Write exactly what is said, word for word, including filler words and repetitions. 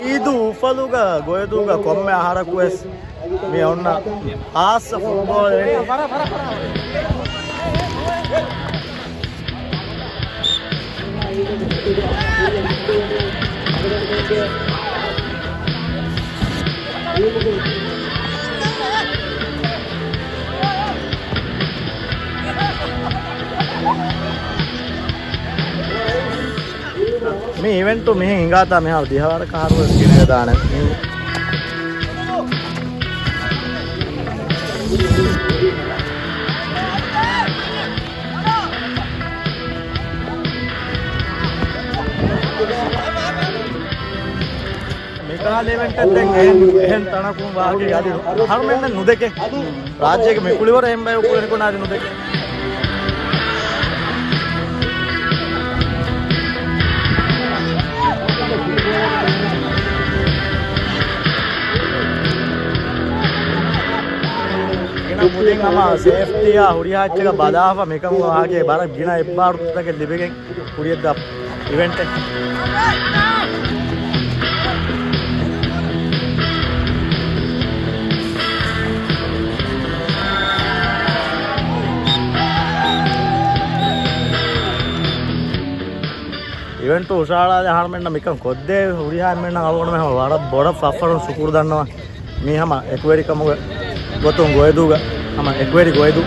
އީދު އުފަލުގަ ގޮއިދޫގަ ކޮންމެ އަހަރަކުވެސް މި އޮންނަ ޚާއްޞަ ފުޓްބޯޅަ އިވެންޓެއް. މި އިވެންޓު މިހެން ހިނގާތާ މިހާރު ދިހަވަރަކަށް އަހަރުވެސް ގިނައެއް ދާނެ. މިކަހަލަ އިވެންޓެއް ދެން އެހެން، އެހެން ތަނަކުން ވާހަކަ އަދި އަހަރުމެންނަށް ނުދެކެ. ރާއްޖޭގެ މި ކުޅިވަރު އެހެން ބަޔަކު ކުޅެނިކޮށް އަދި ނުދެކެ. ގިނަ މުދިން ހަމަ ސޭފްޓީއާ ހުރިހާ އެއްޗަކަށް ބަލާފަ މިކަމުގަ ވާހަކަ ވަރަށް ގިނަ އެއްބާރުތަކެއް ލިބިގެން ކުރިއަށްދާ އިވެންޓެއް. އިވެންޓު ހުށަހަޅާލި އަހަރުމެންނަށް މިކަން ކޮށްދޭ ހުރިހާ އެންމެންނަށް އަޅުގަނޑުމެން ވަރަށް ބޮޑަށް ފައްފަރުން ޝުކުރު ދަންނަވަން. މީ ހަމަ އެކުވެރިކަމުގެ ގޮތުން ގޮއިދޫގަ، ހަމަ އެކުވެރި ގޮއިދޫ.